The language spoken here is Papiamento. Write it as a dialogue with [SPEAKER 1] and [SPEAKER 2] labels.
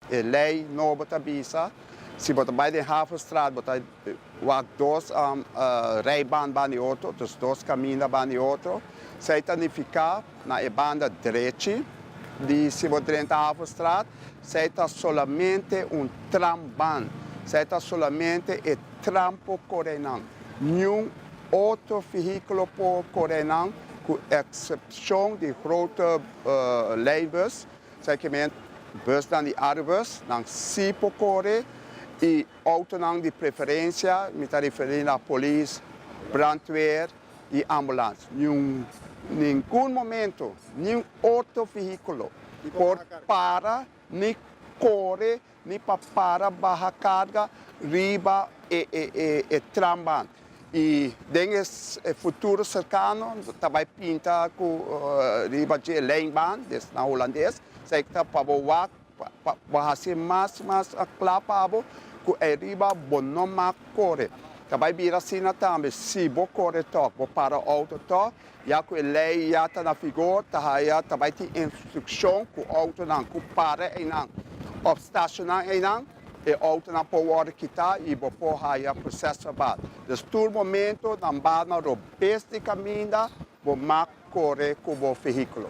[SPEAKER 1] E lei nobo ta bisa, si bo ta bai den Havenstraat, bo ta wak dos rijbaan banda di otro, dus dos kaminda banda di otro. Esei ta nifiká na e banda drechi di si bo drenta Havenstraat, esei ta solamente un trambaan. Esei ta solamente e tram por kore einan. Niun otro vehíkulo por kore einan, ku eksepshon di grote lijnbus. Esei ke men busnan di Arubus, nan sí por kore i outonan di preferensia, mi ta referí na polis, brandweer i ambulans. Niun ningun momento niun otro vehíkulo por para ni kore ni pa para baha karga riba e e e trambaan. I den e futuro serkano ta bai pinta ku riba dje lijnbaan, des na hulandes, esei ta pa bo wak pa bo hasi mas mas kla pa bo ku ei riba bo no mag kore. Ta bai bira asina tambe si bo kore tòg, bo para outo tòg, ya ku e lei ya ta na vigor ta haya ta bai tin instrukshon ku outonan ku para einan òf stashoná einan. E outonan por wòrdu kitá i bo por haya proces verbal. Dus tur momento nan banda robes di kaminda bo mag kore ku bo vehíkulo.